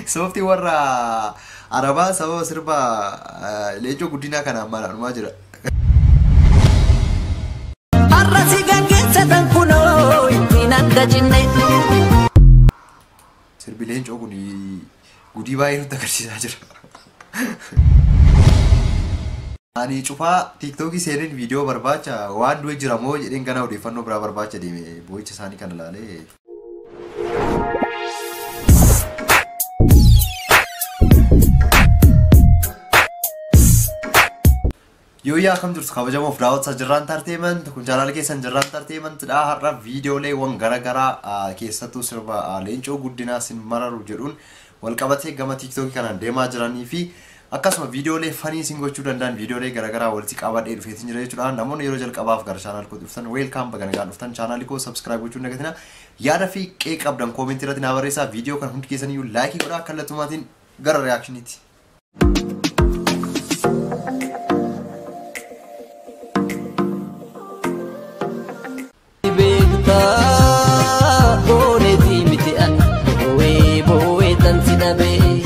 Sooftii warra Arabaa sababa sirba Leencoo Guddinaa kanaan maal jira. Har'a si gaggeessatan kunoo ittiin adda cinne. Sirbi Leencoo kun gudii baay'ee nutti agarsiisaa jira. Ani cufaa TikTokii seeneen viidiyoo barbaacha waan du'e jira moo jedheen ganaa odeeffannoo biraa barbaacha deeme boo'icha isaanii kana ilaalee. Yooyyaa akkam jirtu kabajamoof daawwatsaa Jirraa Entertainment kun chaanaala keessan Jirraa Entertainmentidha. Har'a viidiyooleewwan garaagaraa keessattuu sirba Leencoo Guddinaa sin mararu jedhuun walqabatee gama TikTokii kanaan deemaa jiranii fi akkasuma viidiyoolee fanii isin gochuu danda'an viidiyoolee garaagaraa walitti qabadhee dhufeetiin jira jechuudha. Namoonni yeroo jalqabaaf gara chaanaal koo dhuftan welcome baga nagaan dhuftan chaanaalii koo subscribe gochuu hin dagatinaa. Yaada fi qe'ee qabdan koomentii irratti naa barreessaa. Viidiyoo kan hundi keessaniyyuu laayikii godhaa kallattumaatiin gara reaakshiniitti. Beektaa booneetii miti an boo'ee boo'ee tan si dhabee.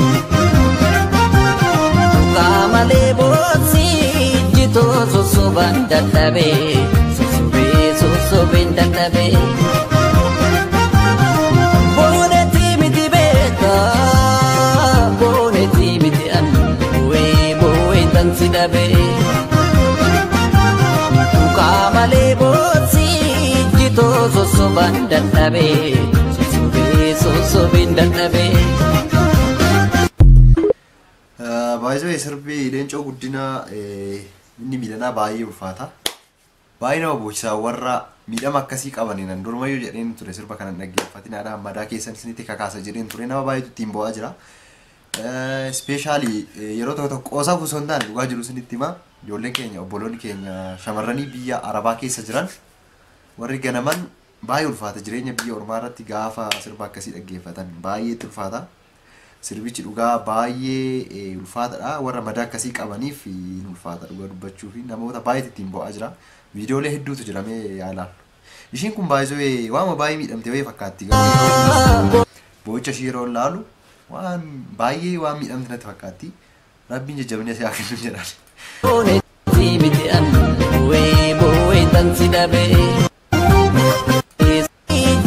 Qaamalee boosii jitoo sossobaan dadhabee sossobee sossobeen dadhabee. Booneetii miti beektaa booneetii miti an boo'ee boo'ee tan si dhabee. Qaamalee boosii jitoo sossobaan dadhabee sossobee sossobeen dadhabee. Baay'ee sirbi Leencoo Guddinaa inni miidhanaa baay'ee ulfaata. Baay'ee nama boocisaa warra miidhama akkasii qabaniin an durmayyuu jedheen ture sirba kana hin dhaggeeffatin haadha madaa keessan isinitti kakaasa jedheen ture nama baay'eetu ittiin bo'aa jira. Ispeeshaalii yeroo tokko tokko qoosaaf osoo hin taane dhugaa jiru isinitti hima. Ijoolleen keenya obboloonni keenya shamarranii biyya Arabaa keessa jiran warri ganaman baay'ee ulfaata jireenya biyya ormaa irratti gaafa sirba akkasii dhaggeeffatan baay'ee itti ulfaata. Sirbichi dhugaa baay'ee ulfaataadha. Warra madaa akkasii qabaniif hin ulfaata dhugaa dubbachuu fi namoota baay'eetu ittiin bo'aa jira. Viidiyoolee hedduutu jira mee yaalaa. Ishiin kun baay'ee waama baay'ee miidhamte wayii fakkaatti. Boo'icha ishii yeroo ilaalu waan baay'ee waan miidhamte natti fakkaatti. Rabbiin jajjabina ishee haa kennu jedhaan. Booneetii miti an boo'ee boo'ee tan si dhabee.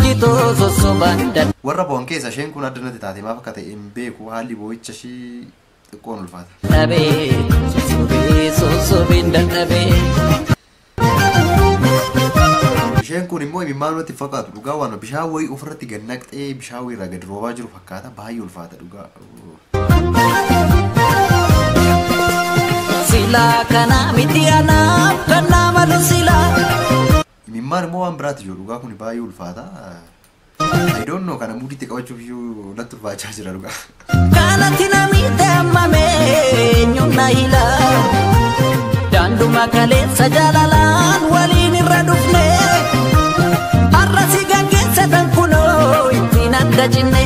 Jitoo sossobaan dadhabee. Warra bo'an keessa isheen kun adda natti taate maaf akka ta'e hin beeku haalli boo'icha ishii xiqqoon ulfaata. Sossobee sossobeen dadhabee. Isheen kun immoo imimmaan natti fakkaatu dhugaa waan bishaan wayii ofirratti gad naqxee bishaan wayii irraa gad roobaa jiru fakkaata baay'ee ulfaata dhugaa. Silaa kana miti anaaf kan nama malu silaa. Imimmaan immoo waan biraati jiru dhugaa kun baay'ee ulfaata. I don't know kana muudiitti qabachuuf iyyuu natti ulfaachaa jira dhugaa. Kanatti namni ammame eenyuun na hila. Daanduma kaleessa jaalalaan waliin irra dhufne. Har'a si gaggeessatan kunoo ittiin adda cinne.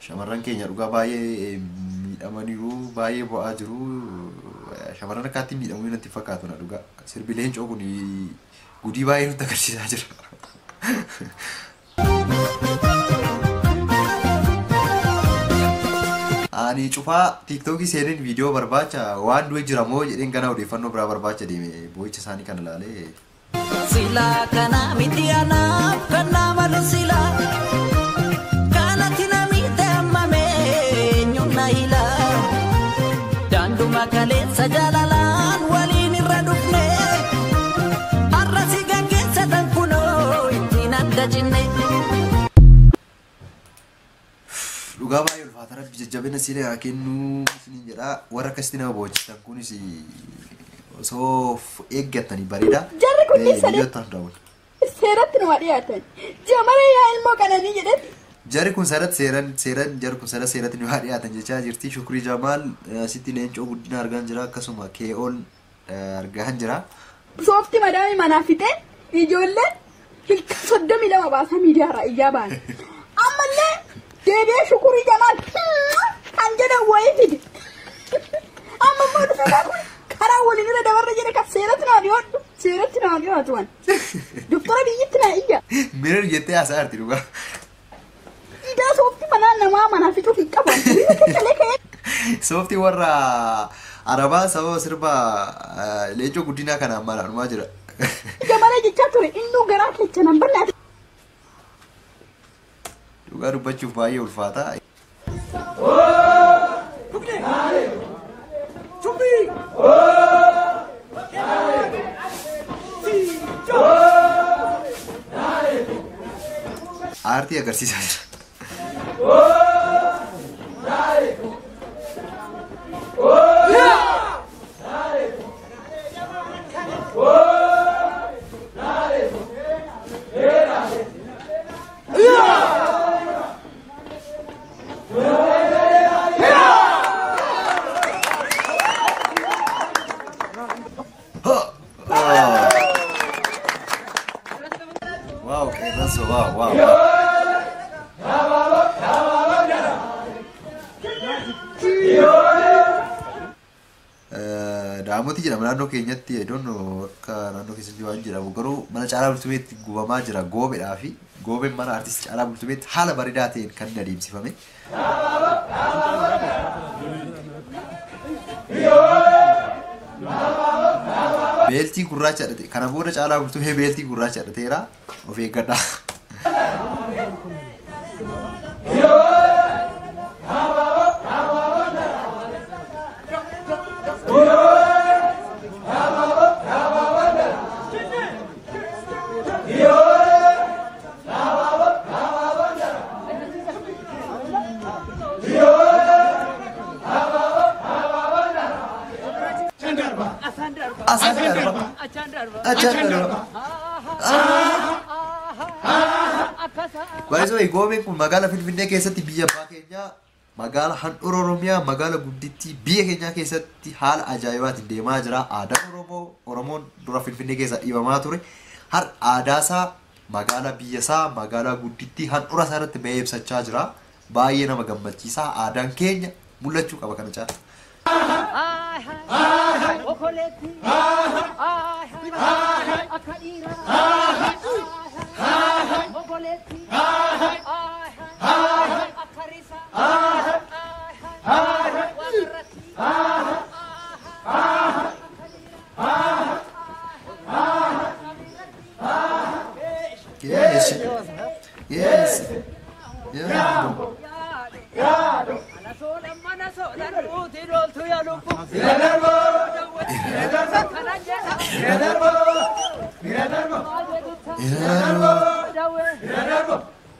Shamarran keenya dhugaa baay'ee miidhamaniiru baay'ee bo'aa jiru. Shamarran akkaatti miidhamuu natti fakkaatu na dhugaa. Sirbi Leencoo kun gudii baay'ee nutti agarsiisaa jira. Ani cufaa TikTokii seeneen viidiyoo barbaacha waan du'e jira moo jedheen ganaa odeeffannoo biraa barbaacha deeme boo'icha isaanii kana ilaalee. Silaa kana miti anaaf kan nama malu silaa. Kanatti namni ammame eenyuun na hila. Daanduma kaleessa jaalalaan waliin irra dhufne. Har'a si gaggeessatan kunoo ittiin adda cinne. Dhugaa baay'ee ulfaata rabbi jajjabina siin haa kennu isiniin jedha. Warra akkasitti nama boochisan kunis osoo of eeggatanii bareeda. Jarri kunneen Biyyoota hundaa'uun. Seeratti numa dhiyaatan. Jamara yaa ilmoo qananii jedhetti. Jarri kun seeratti seeran seeran jarri kun seeratti seeratti nu haa dhiyaatan jechaa jirti. Shukrii Jamaal asitti Leencoo Guddinaa argaan jira akkasuma KO'n argaan jira. Soofti madaamii manaa fixee ijoolleen hilka 32 baasaa miidiyaarraa iyyaa ba'an. Ammallee deebi'ee Shukurii Jamaal kan jedhan wayii fide. Amma immoo dhufee kun karaa waliin irra dabarra jedhe kan seeratti naa dhiyoodhu. Seeratti naa dhiyoatu waan. Doktora biyyitti naa iyya. Mirir jettee haasaa jirti dhugaa. Sooftii warra Arabaa sababa sirba Leencoo Guddinaa kanaan manaa dhumaa jira. Jabalee jechaa ture innuu garaa keessa nan bal'aate. Dhugaa dubbachuuf baay'ee ulfaata. Aartii agarsiisaa jira. Wow, qeerransa, wow, wow. Daamotii jedhama naannoo keenyatti, I don't know akka naannoo keessatti waan jedhamu, garuu mana Caalaa Bultumeetti gubamaa jira goobeedhaa fi goobeen mana artistii Caalaa Bultumeetti haala bareedaa ta'een kan inni adeemsifame. Beeltii gurraacha hidhate. Kana booda Caalaa Bultumee beeltii gurraacha hidhateera. Of eeggadhaa. Asaan darba. Achaan darba. Baay'isoo goobeen kun magaalaa Finfinnee keessatti, biyya abbaa keenyaa, magaala handhuura Oromiyaa, magaala guddittii biyya keenyaa keessatti haala ajaa'ibaatiin deemaa jira. Aadaan Oromoo, Oromoon dura Finfinnee keessa dhiibamaa ture. Har aadaasaa magaalaa biyya isaa, magaalaa guddittii handhuura isaa irratti bahee ibsachaa jira. Baay'ee nama gammachiisa. Aadaan keenya mul'achuu qaba kana caala. Okoleetti akka dhiiraa, okoleetti akka risaa, waaqarratti. Yes. Yeah. Mana soodaan ruutii loltu yaa lubbu. Kana jedha.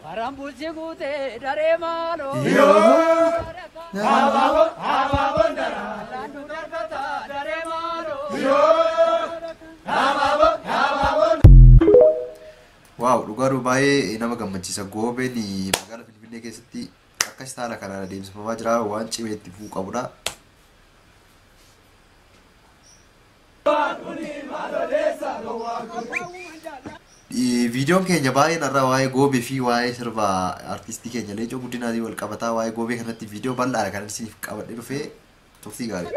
Baraan bulchi guutee daree maaloo. Laandu darbata daree maaloo. Wow, dhugaadhu baay'ee nama gammachiisa. Goobeen magaalaa Finfinnee keessatti akkas haala kanaan adeemsifamaa jira. Waan cimee itti fufuu qabudha. Viidiyoon keenya baay'een irraa waa'ee goobee fi waa'ee sirba artistii keenya Leencoo Guddinaatiin wal qabataa. Waa'ee goobee kanatti viidiyoo bal'aadha kan isiniif qabadhee dhufee. Turtii gaarii.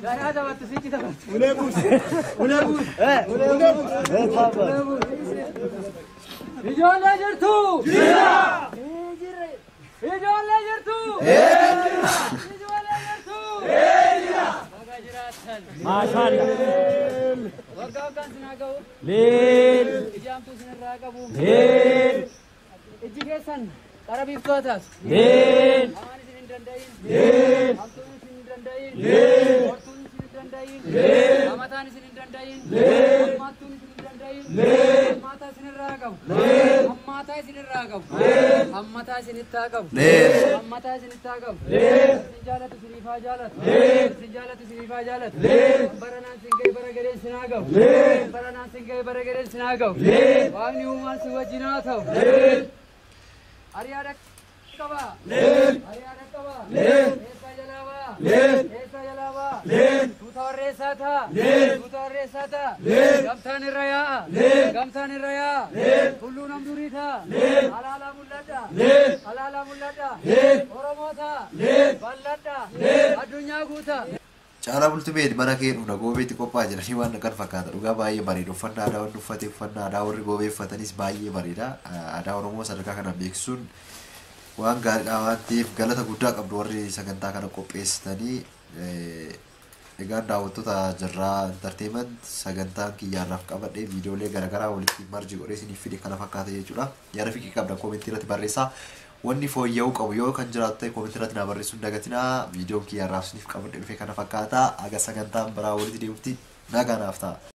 Garaa taphattu sichi taphattu. Ijoollee jirtu! Jira! Ijoollee jirtu! Ijoollee jirtu! Baga jiraattan. Maashaallah. Waggaa waggaan sinaa ga'u. Leel. Iji hamtuu sinirraa qabu. Leel. Ijji keessan qara biiftuu taatu. Leel. Hamaan isin hin danda'in. Leel. Hamtuun isin hin danda'in. Leel. Hortuun isin hin danda'in. Leel. Hamataan isin hin danda'in. Leel. Hammaattuun isin hin danda'in. Leel. Hammaataa isinirraa qabu. Leel. Hammaataa isinirraa qabu. Leel. Hammataa isinitti haa qabu. Leel. Hammataa isinitti haa qabu. Leel. Isin jaalatu isiniif haa jaalatu. Leel. Isin jaalatu isiniif haa jaalatu. Leel. Bara naan sin ga'e bara gadeen sin haa ga'u. Leel. Bara naan sin ga'e bara gadeen sin haa ga'u. Leel. Waaqni uumaan si wajjin haa ta'u. Leel. Ariyaa dhaqqabaa. Ariyaa dhaqqabaa. Eessaa jalaa ba'a. Eessaa jalaa ba'a. Tuuta warreessaa ta'a. Tuuta warreessaa ta'a. Gamtaan irra yaa'a. Gamtaan irra yaa'a. Tulluu nam durii ta'a. Alaalaa mul'adha. Alaalaa mul'adha. Oromoo ta'a. Bal'adha. Addunyaa guuta. Caalaa Bultumeen mana kee dhufna goobeetti qophaa'aa jiranii waan kan fakkaata. Dhugaa baay'ee bareeda. Uffannaa aadaa wanni uffate, uffannaa aadaa warri goobee uffatanis baay'ee bareeda. Aadaa Oromoo sadarkaa kanaan beeksisuun waan gaariidha waan ta'eef galata guddaa qabdu warri sagantaa kana qopheessitanii. Egaan daawwattoota Jirraa Entertainment, sagantaan kiyyaarraaf qabadhee viidiyoolee garaagaraa walitti marji godhee isiniif fide kana fakkaata jechuudha. Yaada fiqii qabdan koomentii irratti barreessaa. Wanni fooyya'uu qabu yoo kan jiraatu ta'e koomentii irratti naa barreessuu hin dagatinaa. Viidiyoon kiyyaarraaf isiniif qabadhee dhufe kana fakkaata. Aga sagantaan biraa walitti deemutti nagaa naaf ta'a.